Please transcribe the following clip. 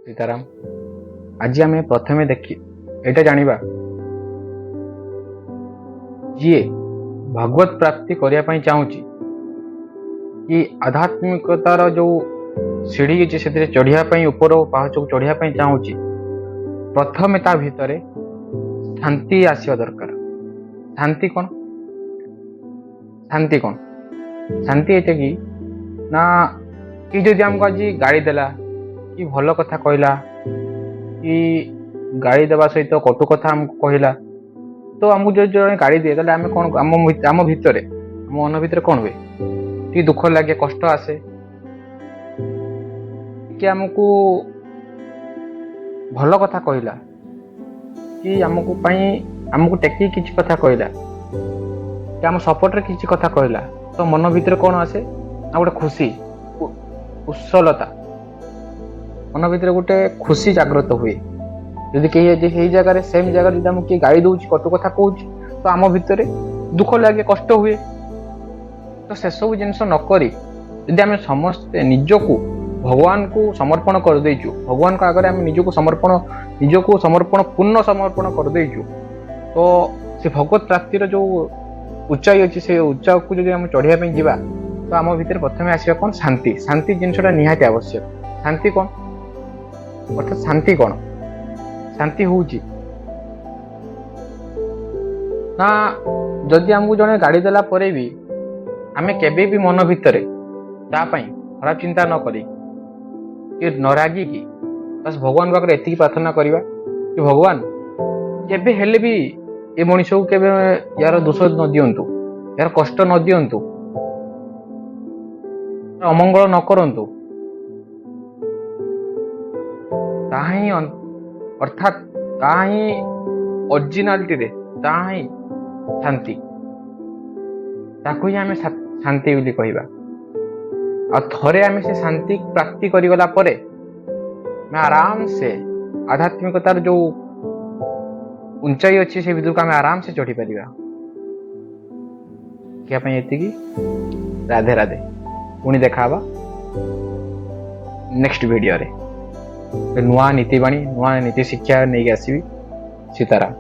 ସୀତାରାମ। ଆଜି ଆମେ ପ୍ରଥମେ ଦେଖି ଏଇଟା ଜାଣିବା, ଯିଏ ଭଗବତ ପ୍ରାପ୍ତି କରିବା ପାଇଁ ଚାହୁଁଛି କି ଆଧ୍ୟାତ୍ମିକତାର ଯୋଉ ସିଢି ଅଛି, ସେଥିରେ ଚଢିବା ପାଇଁ, ଉପର ପାହାଚକୁ ଚଢିବା ପାଇଁ ଚାହୁଁଛି, ପ୍ରଥମେ ତା ଭିତରେ ଶାନ୍ତି ଆସିବା ଦରକାର। ଶାନ୍ତି କଣ? ଶାନ୍ତି କଣ? ଶାନ୍ତି ଏଇଟା କି ନା, କି ଯଦି ଆମକୁ ଆଜି ଗାଳି ଦେଲା କି ଭଲ କଥା କହିଲା, କି ଗାଳି ଦେବା ସହିତ କଟୁ କଥା ଆମକୁ କହିଲା, ତ ଆମକୁ ଯଦି ଜଣେ ଗାଳି ଦିଏ, ତାହେଲେ ଆମେ କଣ, ଆମ ଭିତରେ, ଆମ ମନ ଭିତରେ କଣ ହୁଏ? ଟିକେ ଦୁଃଖ ଲାଗେ, କଷ୍ଟ ଆସେ କି ଆମକୁ ଭଲ କଥା କହିଲା କି ଆମକୁ ପାଇଁ ଆମକୁ ଟେକି କିଛି କଥା କହିଲା କି ଆମ ସପୋର୍ଟରେ କିଛି କଥା କହିଲା, ତ ମନ ଭିତରେ କଣ ଆସେ ନା ଗୋଟେ ଖୁସି, ଉତ୍ସଲତା, ମନ ଭିତରେ ଗୋଟେ ଖୁସି ଜାଗ୍ରତ ହୁଏ। ଯଦି କେହି ଆଜି ସେଇ ଜାଗାରେ, ସେମ୍ ଜାଗାରେ ଯଦି ଆମକୁ କିଏ ଗାଳି ଦଉଛି, କଟୁ କଥା କହୁଛି, ତ ଆମ ଭିତରେ ଦୁଃଖ ଲାଗେ, କଷ୍ଟ ହୁଏ। ତ ସେସବୁ ଜିନିଷ ନ କରି ଯଦି ଆମେ ସମସ୍ତେ ନିଜକୁ ଭଗବାନଙ୍କୁ ସମର୍ପଣ କରିଦେଇଛୁ, ଭଗବାନଙ୍କ ଆଗରେ ଆମେ ନିଜକୁ ସମର୍ପଣ, ପୂର୍ଣ୍ଣ ସମର୍ପଣ କରିଦେଇଛୁ, ତ ସେ ଭଗବତ ପ୍ରାପ୍ତିର ଯୋଉ ଉଚ୍ଚାଇ ଅଛି, ସେ ଉଚ୍ଚାକୁ ଯଦି ଆମେ ଚଢିବା ପାଇଁ ଯିବା, ତ ଆମ ଭିତରେ ପ୍ରଥମେ ଆସିବା କଣ? ଶାନ୍ତି। ଶାନ୍ତି ଜିନିଷଟା ନିହାତି ଆବଶ୍ୟକ। ଶାନ୍ତି କଣ? ଅର୍ଥାତ୍ ଶାନ୍ତି କଣ? ଶାନ୍ତି ହଉଛି ନା, ଯଦି ଆମକୁ ଜଣେ ଗାଳି ଦେଲା ପରେ ବି ଆମେ କେବେ ବି ମନ ଭିତରେ ତା ପାଇଁ ଖରାପ ଚିନ୍ତା ନ କରି କି ନ ରାଗିକି ବାସ୍ ଭଗବାନଙ୍କ ପାଖରେ ଏତିକି ପ୍ରାର୍ଥନା କରିବା କି ଭଗବାନ, କେବେ ହେଲେ ବି ଏ ମଣିଷକୁ କେବେ ୟାର ଦୋଷ ନ ଦିଅନ୍ତୁ, ୟାର କଷ୍ଟ ନ ଦିଅନ୍ତୁ, ଅମଙ୍ଗଳ ନ କରନ୍ତୁ। ତାହା ହିଁ, ଅର୍ଥାତ୍ ତାହା ହିଁ ଅରିଜିନାଲିଟିରେ ତାହା ହିଁ ଶାନ୍ତି। ତାକୁ ହିଁ ଆମେ ଶାନ୍ତି ବୋଲି କହିବା। ଆଉ ଥରେ ଆମେ ସେ ଶାନ୍ତି ପ୍ରାପ୍ତି କରିଗଲା ପରେ ଆମେ ଆରାମସେ ଆଧ୍ୟାତ୍ମିକତାର ଯୋଉ ଉଞ୍ଚାଇ ଅଛି, ସେ ଭିତରକୁ ଆମେ ଆରାମସେ ଚଢି ପାରିବା। ଦେଖିବା ପାଇଁ ଏତିକି। ରାଧେ ରାଧେ। ପୁଣି ଦେଖା ହବା ନେକ୍ସଟ ଭିଡ଼ିଓରେ। ନୂଆ ନୀତିବାଣୀ, ନୂଆ ନୀତି ଶିକ୍ଷା ନେଇକି ଆସିବି। ସୀତାରାମ।